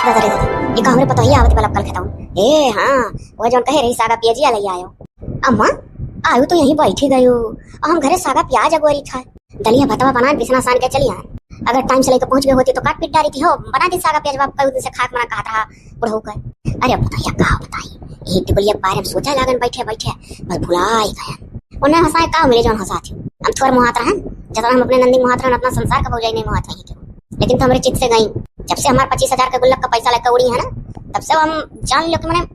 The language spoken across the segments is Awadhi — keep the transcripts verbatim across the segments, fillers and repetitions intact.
दादा रे दादा, ये का हमरे पतोहिया आवत बा लपकल खेतवा। ए हाँ, वो जौन कहे रही सागा पियजिया लइ आयो। अम्मा, आयो तो यहीं बैठी गयो। आ हम घरे सागा पियाज अगोरी था। दलिया भतवा बनाए बिसना सान के चली आए। अगर टाइम से लेके पहुंच गए होती तो काट पीट डारी थी हो, बना दी सागा पियजवा, कई दिन से खाक मना कहत रहा बुढ़ऊ का। अरे पतोहिया का बताई, यही टिकुलिया के बारे में सोचे लागन बैठे बैठे, बस भुलाई गए। उन्हें हंसाए का मिले जौन हंसा थी। हम थोर मोहात रहन, जतना हम अपने नंदी मोहात रहन, उतना संसार का भौजाई नहीं मोहात रही क्यों। लेकिन तो हमरे चित से गई। जब से हमार पच्चीस हजार का गुल्लक का पैसा लेकर उड़ी है ना, तब से हम जान लो कि मैंने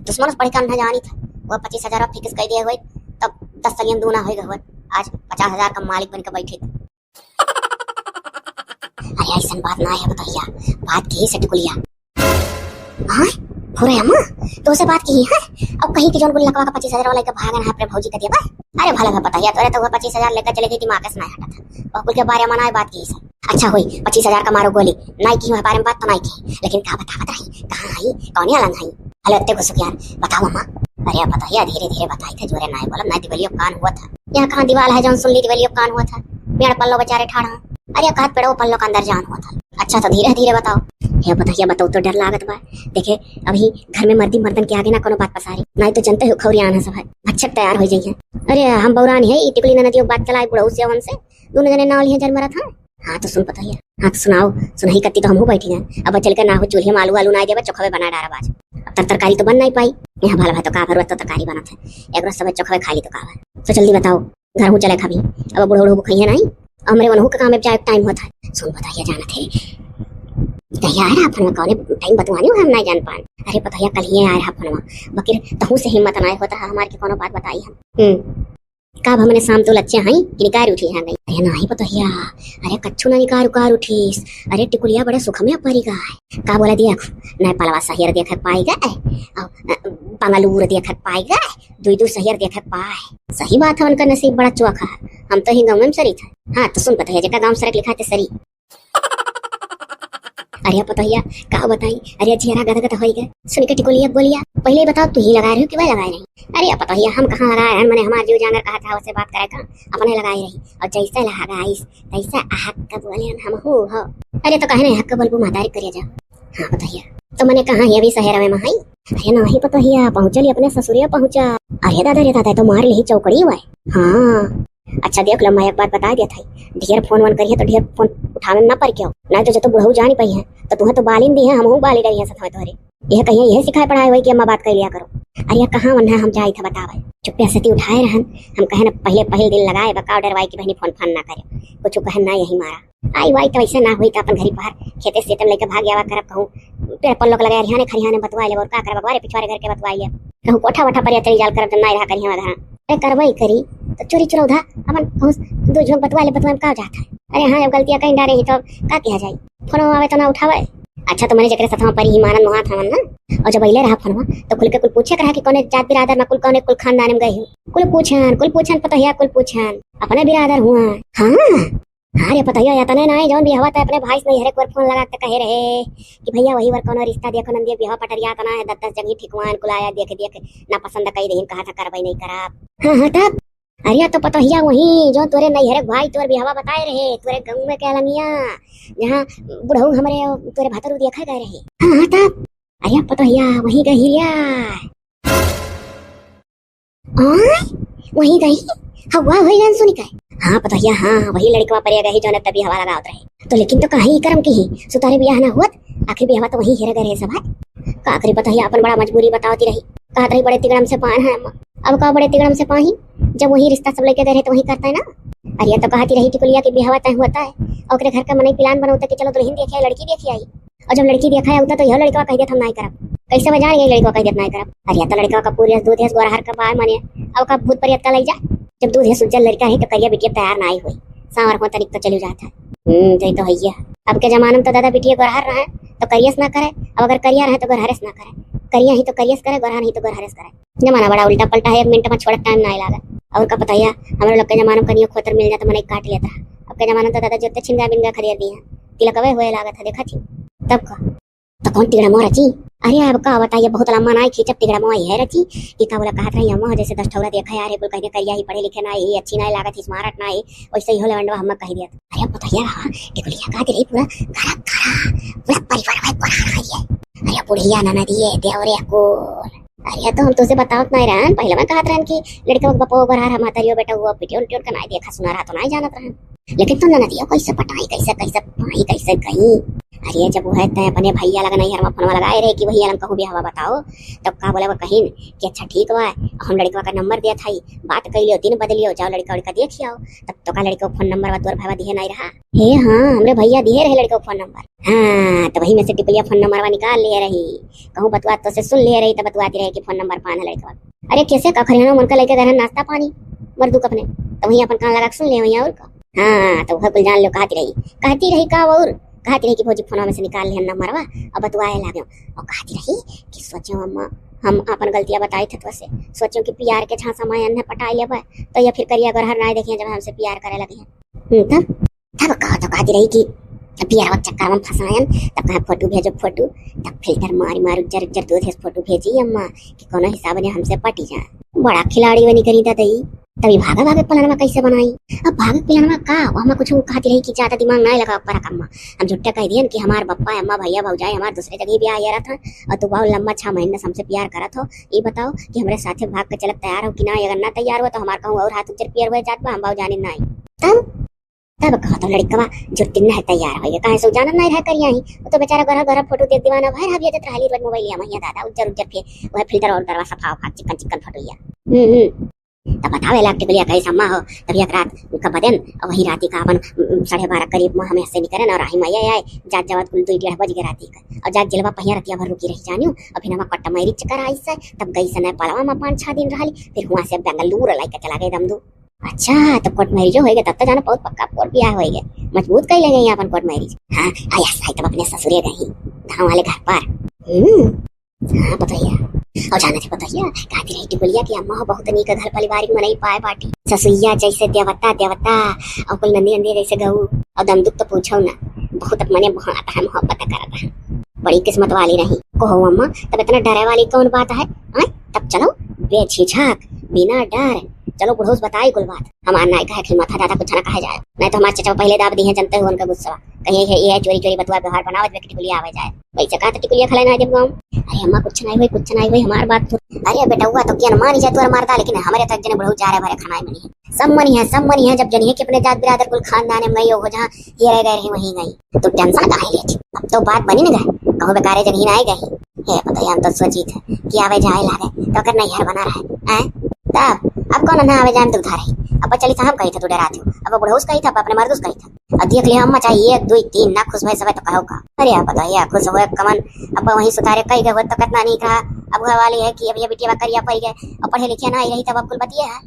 दुश्मन से बढ़कर ना जानी था। वो पच्चीस हजार फिक्स कर दिए हुए, तब दस सलियन दूना हो गए हुए। आज पचास हजार का मालिक बन के बैठे थे। अरे ऐसन बात ना है पतोहिया, बात की से टिकुलिया। हाँ, हो रहे अम्मा, तो से बात की है? अब कहीं की जौन गुल्लकवा का पच्चीस हजार वाला के भागन है अपने भौजी का देवा। अरे भले मैं पतोहिया, तोरे तो वो पच्चीस हजार लेकर चले गई, दिमाग से ना हटा था। और कुल के बारे में ना बात की से। अच्छा होई, पच्चीस हजार का मारो गोली, नाई की वह बारे में बात तो नाई की, लेकिन का बतावत रही, कहाँ हई, कौने अलंग हई? हेलो, इतने घुसुक यार, बताओ अम्मा। अरे पतोहिया, धीरे धीरे बताई थे, जोरे नाई बोला, नाई दिवलियो कान हुआ था। यहाँ कहाँ दीवाल है जौन सुन ली, दिवलियो कान हुआ था। पेड़ पल्लो बेचारे ठाड़ हैं। अरे कहत पेड़ो पल्लो का अंदर जान हुआ था। अच्छा तो धीरे धीरे बताओ। हे पतोहिया, बताओ तो डर लागत बा। देखे, अभी घर में मर्दी मर्दन के आगे ना कोनो बात पसारी, नाई तो जनते हो खौरियान है सब है, भक्षक तैयार हो जाइए। अरे हम बौरान है, ई टिकुली ननदियो बात चलाए बुढ़ऊ से, उनसे दोनों जने नाव लिए जर मरत हैं। हाँ तो सुन पतोहिया, हाँ तो सुनाओ, सुनही कत्ती तो हमहू बैठी हैं। अब चल के ना हो चूल्हे में आलू आलू ना देबे, चोखवे बना डारा बाज। अब तर तरकारी तो बन नहीं पाई। यहाँ भला भाई तो का भर तो तरकारी बनत है, एक रोज सब चोखवे खा ली तो का भर। तो जल्दी बताओ, घर हूँ चले खाबी, अब बूढ़ो बूढ़ो खइहे नहीं, हमरे वनहू के काम में जाए टाइम होता है। सुन पतोहिया जानत है, कहिया आए रहा फोनवा, कौने टाइम बतवानी हो हम नहीं जान पान। अरे पतोहिया कल ही आए रहा फोनवा, बकिर तहू से हिम्मत नहीं होता है हमार के कोनो बात बताई हम। हम्म, का अब हमने शाम तो लच्चे हई कि निकार उठी है गई? अरे नहीं पतोहिया, अरे कच्छु ना निकार उकार उठीस। अरे टिकुलिया बड़े सुख में परी गए। का बोला दिया, नहीं पलवा सहियर देखे पाई गए, और, अ, बंगलूर देखे पाई गए, दुई दुई सहियर देखे पाए। सही बात है, उनका नसीब बड़ा चोखा है, हम तो ही गाँव में सरी था। हाँ तो सुन पतोहिया, जेका गाँव सरक लिखा थे सरी। अरे पतोहिया, का बताई, अरे जियरा गदगद होई गए सुन के टिकुलिया बोलिया। पहले ही बताओ, तू ही लगाए रही हो कि वह लगाए रही? अरे पतोहिया, हम कहाँ लगाए हैं, मैंने हमार जीव जांगर कहा था, उससे बात करे का, अपने लगाए रही। और जैसे लगाइस तैसे अहक के बोले हम हू हो। अरे तो कहने हक के बोलबू महतारी करिया जा। हाँ पतोहिया, तो मैंने कहा ही अभी शहर में महाई। अरे नहीं पतोहिया, पहुँचल ही अपने ससुरिया पहुँचा। अरे दादा रे दादा, तो मार ली चौकड़ी हुआ है। हाँ, अच्छा देख लो, मैं एक बात बता देत हई, ढेर फोन वोन करिहे तो ढेर फोन उठावे में ना पर क्यों, नहीं तो जो तो बुढ़ऊ जानी पई है तो तुहे तो बालिन दी है, हमहू बाली डरी है सथवे तोहरे। यह कहिए, यह सिखाए पढ़ाए होई कि अम्मा बात कर लिया करो। अरे कहाँ वन्हा हम जाई था बतावे, चुप्पे से ती उठाए रहन। हम कहे न पहले पहिल दिन लगाए बकाव डरवाई कि बहनी फोन फान ना करे, कुछ कहे ना यही मारा। आई वाई तो ऐसे ना हुई तो अपन घरी बाहर खेते से लेके भाग जावा करब कहूँ, पेड़ पल्लो के लगे हरियाने खरियाने बतवाई ले और का करब, अगवारे पिछवारे घर के बतवाई ले कहूँ, कोठा वोठा पर चली जाल करब जब ना रहा करिए घर। अरे करवाई करी तो चोरी चुरौधा अपन कहूँ दो झोंक बतवा ले, बतवा में का जात है। अरे हाँ, जब गलतियाँ कहीं डारे ही तो का किया जाए, फोन आवे तो ना उठावे। अच्छा तो मैंने जेकरे साथ परी ही मानन मोहात हवन ना, और जब अइले रहा फोनवा तो खुल के कुल पूछे के रहा कि कौने जात बिरादर में कुल, कौने कुल खानदान में गए हो। कुल पूछन, कुल पूछन पतोहिया, कुल पूछन अपने बिरादर हुआ। हाँ, हाँ रे पतोहिया, या तने ना जौन बियाहवा ते अपने भाई से नहीं हरे एक बार फोन लगा के कहे रहे कि भैया वही बार कौनो रिश्ता देखो, नंदिया बियाहवा पटरिया तना है, दस दस जगह ठिकवान कुल आया, देख देख ना पसंद कई देहिन, कहा था करवाई नहीं करब। हाँ हाँ तब अरे तो पतोहिया वही जो तोरे नैहरे भाई तोर बियाहवा बताए रहे, तोरे गाँव में के अलंगिया, जहाँ बुढ़ऊ हमरे तोरे भतरू देखा गए रहे। हाँ, हाँ, तब अरे पतोहिया वही गहिरिया। आय, वही गई। हवा होई गन सुनी के। हाँ पतोहिया, हाँ, वही लड़कवा पर गई जो तभी हवा लगावत रहे। तो लेकिन तो कहीं करम की ही, सुतारे बियाह ना हुआ, आखिर बियाहवा तो वही हेरे गए रहे सब है। का करी पतोहिया, अपन बड़ा मजबूरी बतावती रही। कहत रही बड़े तिगड़म से पान है अम्मा। अब का बड़े तिगड़म से पाही, जब वही रिश्ता सब लेके गए रहे तो वही करता है ना। अरे तो कहती रही टिकुलिया के बियाहवा तय होता है, और ओकरे घर का मनई प्लान बनौता कि चलो दुल्हन देखे आई, लड़की देखे आई। और जब लड़की देखा है उतना तो यह लड़का कह देत हम नाई करब। कैसे मैं जान गई लड़का कह देत नाई करब? अरे तो लड़का का पूरे दूध है, गोरहर का बाय माने, अब का भूत प्रेत का लई जा। जब दूध है सुज्जल लड़का है तो करिया बिटिया तैयार नाई हुई, सांवर हो तनिक तो चली जात है। हम्म, जय तो हैया। अब के जमाना में तो दादा बिटिया गोरहर रहे तो करियस ना करे, अब अगर करिया रहे तो गोरहरस ना करे। करिया ही तो करियस करे, गोरहर ही तो गोरहरस करे। जमाना बड़ा उल्टा पलटा है, एक मिनट में छोड़त टाइम ना लागे। और का पता है, हमारे लोग के जमाना में कनियो खोतर मिल जाए तो मनई काट लेता है। अब के जमाना में तो दादा जोते छिनगा बिनगा खदेड़ दी है, तिलकवे हुए लागत है, देखा थी तब का। तो कौन तिगड़ा मोह रची? अरे अब का बताइए, बहुत लम्बा ना खींचब, तिगड़ा मोह है रची कि का बोला कहत रही अम्मा, जैसे दस ठौरा देखा यार, कुल कहने करिया ही, पढ़े लिखे ना ही, अच्छी ना लागत ही, स्मार्ट ना ही, वैसे ही हो लेवंडवा हम कह दिया। अरे अब बताइए रहा, टिकुलिया का दिल ही पूरा घर, घर, पूरा परिवार में कोना रहा है। बुढ़िया ननदिए, देवरे कुल। अरे, तो हम तोसे बतावत नाहीं रहन, पहिले मैं कहत रहन कि लड़का के बपो बरहर हम हतरियो बेटा, वो वीडियो उडियो का नाहीं देखा सुना रहा, तो नाहीं जानत रहन। लेकिन तो ननदिया कैसे पटाई, कैसे, कैसे पाई, कैसे गई? अरे, जब वो है, तै अपने भैया लगा नैहर में फोनवा लगाए रहे कि भैया लंग कहूँ बियाहवा बताओ, तब का बोला, वो कहिन कि अच्छा ठीक बा, हम लड़कवा का नंबर देत हई, बात कर लियो, दिन बदलियो, जाओ लड़का उड़का देख आओ। तब तो का लड़का फोन नंबर बा तोर भाई दिहे नाहीं रहा? हे हाँ, हमरे भैया दिहे रहे लड़का फोन नंबर। हाँ, तो वही में से टिकुलिया फोन नंबरवा निकाल लिए रही, कहूँ बतुआ तो से सुन लिए रही, तो बतुआती रहे कि फोन नंबर पान है लड़का। अरे कैसे का खरियाना मन का लेके गए हैं नाश्ता पानी, मर्दू कपने, तो वहीं अपन कान लगा के सुन ले वहीं और का। हाँ, तो वह कुल जान लो कहती रही, कहती रही का और कहती रही कि भौजी फोनवा में से निकाल ले नंबरवा और बतुआए लागे। और कहती रही कि सोचो अम्मा, हम अपन गलतियाँ बताई थे तो से, सोचो कि प्यार के झांसा में अन्य पटाई लेबे, तो ये फिर करिया गोरहर नाहीं देखिए जब हमसे प्यार करे लगे हैं। हम्म, तब तब कहा तो कहती रही कि पियरवा के चक्कर में फंसायन, तब कहा फोटो भेजो फोटो, तब फिल्टर मारी मार उज्जर उज्जर दूध है फोटो भेजी अम्मा कि कोनो हिसाब ने हमसे पटी जाए। बड़ा खिलाड़ी बनी करी दादा ई। तभी भागा भागे प्लानवा कैसे बनाई? अब भागे प्लानवा का, वो हमें कुछ कहती रही कि ज्यादा दिमाग ना लगा पर अम्मा। हम झूठे कह दियन कि हमार बप्पा अम्मा भैया भौजाई हमार दूसरे जगह भी आया रहत हैं और तू बहुत लंबा छह महीने से हमसे प्यार करत हो। ये बताओ कि हमरे साथे भाग के चलत तैयार हो कि ना? अगर ना तैयार हो तो हमार कहूँ और हाथ उज्जर पियर हुए जात बा, हम बाबू जाने नाहीं। तब तब कहा तो लड़कवा जो तिन्ना है तैयार होइए, काहे से उ जानत नाहीं रहा करिया ही। वो तो बेचारा गरह गरह फोटो देख दीवाना भर हा भेजत रहली रोज मोबाइलिया में, या दादा उज्जर उज्जर के वह फिल्टर और दरवा सफा उफा चिकन चिकन फोटोइया। हम्म, हम्म। तब बतावे लाग टिकुलिया कैसे अम्मा हो, तब एक रात उनका बदन और वही राती का अपन, उम, साढ़े बारह करीब में हमें हंसे निकरन और आही माया आए, जात जवात कुल दो डेढ़ बज गए राती का। और जात जिलवा पहिया रतिया भर रुकी रही जानियो, और फिर हमार कट्टा मारी चक्कर आई से, तब गई से नए पलवा में पाँच छह दिन रहली, फिर हुआ से बेंगलुरु लाइके चला गए दमदू। अच्छा, तब कोर्ट मैरिजो होइगे, तब तो जानो बहुत पक्का कोर्ट बियाह होइगे, मजबूत कई लेगे यहाँ अपन कोर्ट मैरिज। हाँ, आया साई तब अपने ससुरे गई, गाँव वाले घर पर। हम्म, हाँ पतोहिया। और जाना थे पतोहिया, कहती रही टिकुलिया कि अम्मा हो बहुत नीक घर पारिवारिक मनई पाए बाटी, ससुइया जैसे देवता देवता, और कोई नंदी नंदी जैसे गऊ, और दमदुख तो पूछो ना, बहुत मने बहुत मोहब्बत करता है। बड़ी किस्मत वाली रही। कहो अम्मा, तब इतना डरे वाली कौन बात है? हाँ? तब चलो बेझिझक, बिना डर, चलो बुढ़ऊ से बताई कुल बात। हमार नाई कहे कि माथा ज्यादा कुछ ना कहा जाए, नहीं तो हमार चचा पहले दाब दी है, जनते हो उनका गुस्सा। कहीं है ये चोरी चोरी बतुआ व्यवहार बनावत बे कि टिकुलिया आवे जाए। वैसे कहा तो टिकुलिया खिलाए ना जब गाँव। अरे अम्मा कुछ नहीं हुई, कुछ नहीं हुई, हमार बात तो। अरे बेटा हुआ तो क्या मान जा तोर मारता, लेकिन हमारे तक जने बुढ़ऊ जा रहे भरे खाना ही मनी है। सब मनी है, सब मनी है, जब जनिए कि अपने जात बिरादर कुल खानदान में गई हो जहाँ ये रह गए रही वहीं गई। तो टेंशन काहे लेत? अब तो बात बनी न गए, कहूँ बेकारे जगह ना आए गए। हे पता हम तो सोची थे कि आवे जाए लागे तो अगर नैहर बना रहे, हैं? तब अब कौन ना आवे जाए में दुविधा रही? अब चली तो हम कही थे तू डराती हो, अब बुढ़ऊ से कही था, अब अपने मर्द से कही था। अब देख लिया अम्मा, चाहे एक, दो, तीन ना खुश हुए सब तो कहो का। अरे आप बताइए खुश हुए कमन, अब वहीं सुतारे कही गए हुए तो कितना नीक रहा। अब घर वाली है कि अब ये बिटिया करिया पड़ गए, अब पढ़े लिखे ना आई रही तब अब कुल बतिए है।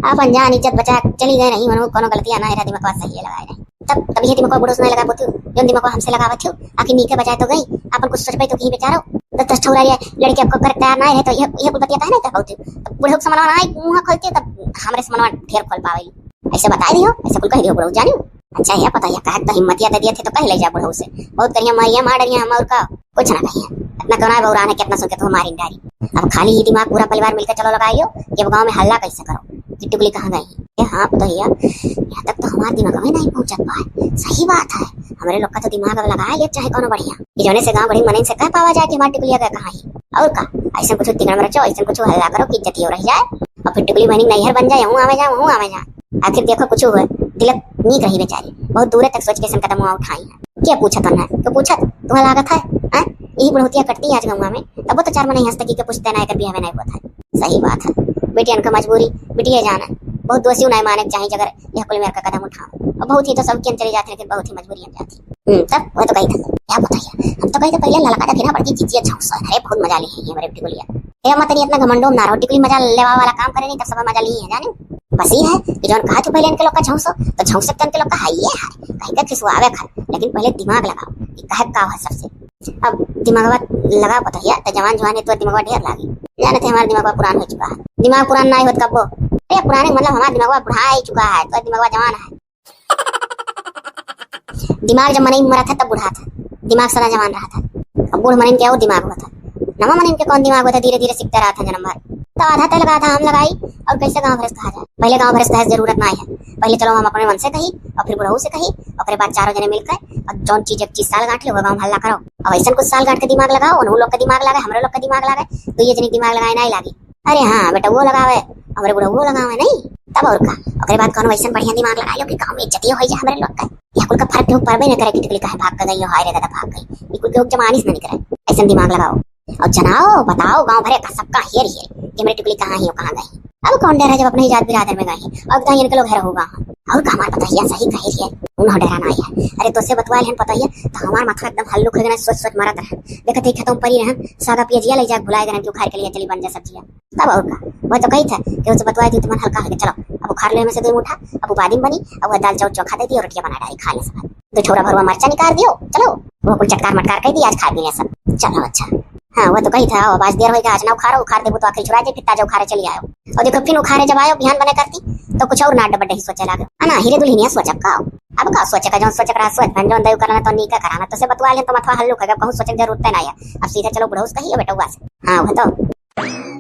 अपन जान इज्जत बचा के चली गए रही, मनु कोनो गलतियाँ ना रहा, दिमाग सही लगाए रही। तब तभी ये दिमाग बुढ़ऊ से नहीं लगा पाती, जो दिमाग हमसे लगावत हो, आखिर नीके बजाए तो गई, अपन कुछ सोच पाई तो कहीं बेचारो। दस दस ठौरा ये लड़के आपको कर तैयार ना रहे तो ये, ये कुल बतिया काहे नहीं कर पाती? तब बुढ़ऊ के समनवा ना आई, मुँह खोलती तब हमरे समनवा ढेर खोल पावेली। ऐसे बताई दियो, ऐसे कुल कह दियो बुढ़ऊ जानियो। अच्छा है पता है, कहे तो हिम्मतिया दे दिए थे तो कह ले जा बुढ़ऊ से, बहुत करिया मारिया मार डरिया हम और का। कुछ ना कहिए, इतना कौन है बौरान है, कितना सुन के तो मारिन डारी। अब खाली ही दिमाग पूरा परिवार मिलकर चलो लगाइयो कि अब गाँव में हल्ला कैसे करो कि टिकुली कहाँ गई। ए हाँ पतोहिया, यहाँ तक तो हमार दिमाग में नहीं पहुँचत पाए। सही बात है, हमरे लोग का तो दिमाग अब लगाए ले चाहे कौनो बढ़िया कि जौने से गाँव बड़ी मनइन से कह पावा जाए कि हमार टिकुलिया गए कहाँ ही। और का, ऐसे कुछ तिगड़ में रचो, ऐसे कुछ हल्ला करो कि इज्जतियो रह जाए और फिर टिकुली बहनी नैहर बन जाए, हूँ आवे जाए, हूँ आवे जाए। आखिर देखो कुछ हुए, दिलक नीक रही बेचारी, बहुत दूरे तक सोच के ऐसन कदम उठाई है। क्या पूछत ना, तो पूछत तुम्हें लागत है, हैं? यही बुढ़ौतिया कटती आज गंगा में, तब वो तो चार महीने हंस तकी के पूछते ना, एकर बियाह में नहीं होता है। सही बात है, बेटियन का मजबूरी, बिटिया जाना, बहुत दोषी नहीं माने के चाही, अगर यह कुल मेर का कदम उठाओ। और बहुत ही तो सब कियन चली जाती, लेकिन बहुत ही मजबूरी में जाती। हम्म, तब वो तो कही था, क्या बताइए, हम तो कही था पहले ललका देखी ना, बड़की जीजिया झौंसा, अरे बहुत मजा ली है ये हमारे टिकुलिया। ए अम्मा, तनी इतना घमंडो में ना रहो, टिकुली मजा लेवा वाला काम करे नहीं, तब सब मजा ली है, जाने? बस ये है कि जौन कहा तू पहले इनके लोग का झौंसो, तो झौंसे के इनके लोग का है ये है, कहीं का खिसुआवे खा, लेकिन पहले दिमाग लगाओ कि कहे का है सबसे। अब दिमागवा लगाओ पतोहिया, तो जवान जवान है तो दिमागवा ढेर लागी। जाने थे हमारा दिमागवा पुरान हो चुका है, दिमाग पुरान ना होत कब्बो। अरे पुराने मतलब हमारा दिमागवा बुढ़ा ही चुका है, तो दिमागवा जवान है। दिमाग जब मनई मरत है तब बुढ़ात है, दिमाग सदा जवान रहत है। अब बूढ़ मनइन के और दिमाग होत है, नवा मनइन के कौन दिमाग होत है, धीरे धीरे सीखते रहत है जन्म भर। तो आधा तय लगा था हम लगाई, और कैसे गाँव भरे से कहा जाए? पहले गाँव भरे से कहे जरूरत ना है। पहले चलो हम अपने मन से कही और फिर बुढ़ऊ से कही, ओकरे बाद चारों जने मिलकर और जौन चीज एक चीज साल गांठ ले, वो गाँव हल्ला करो। और ऐसा कुछ साल गांठ के दिमाग लगाओ, उन्हों लोग का दिमाग लागे, हमरे लोग का दिमाग लागे, तो ये जनी दिमाग लगाए ना लागी। अरे हाँ बेटा, वो लगावे, हमरे बुढ़ऊ लगावे नहीं, तब और का। ओकरे बाद कौन वैसे बढ़िया दिमाग लगा लो कि गाँव में इज्जतियो हो जाए हमरे लोग का। या कुल का फर्क केहू परबे न करे कि टिकुली काहे भाग के गई हो, हाय रे दादा भाग गई। ये कुल केहू जमानिस न निकरे। ऐसन दिमाग लगाओ और जनाओ, बताओ गाँव भरे का सबका हेर हेर कि हमरे टिकुली कहाँ ही, कहाँ गई। अब कौन डरा जब अपने ही जात बिरादर में गई है, अब तो इनके लोग हेर होगा। और का हमार पतोहिया सही कहे रहे, उन्हों डरा ना है। अरे तोसे बतवा लेन पतोहिया, तो हमार माथा एकदम हल्लुक हो गया, सोच सोच मरत रहे। देखत ही खेतों परी रहे, सागा पियजिया ले जाके भुलाए गए कि उखाड़ के लिए चली बन जा सब्जिया। तब और का, वह तो कही था कि उसे बतवा दी तो मन हल्का हो गया। चलो अब उखाड़ ले में से दो मुठा, अब उबादी में बनी, अब वह दाल चाउर चोखा दे दी और रोटियां बना डाली, खा ले सब। दो छोरा भरुआ मरचा निकाल दियो, चलो वो कुल चटकार मटकार कर दी, आज खा पी ले सब। चलो अच्छा। हाँ, वह तो कही था, अब आज देर होएगा, आज ना उखाड़ो, उखाड़ देबो तो आखिर छुड़ा जाए, फिर ताजा उखाड़े चली आयो। और देखो फिर उखाड़े जब आयो बिहान बने करती, तो कुछ और ना डबड ही सोचे लागे। है ना, हीरे दुल्हनिया सोचब का? अब का सोचे का, जौन सोचे का रहा सोच, भन जौन दयू कराना तो नीका कराना, तो से बतवा लेन तो मथवा हल्लुक है, कहूँ सोचे की जरूरत ना है। अब सीधा चलो बुढ़ऊ से कहिए बेटौआ से। हाँ, वो तो।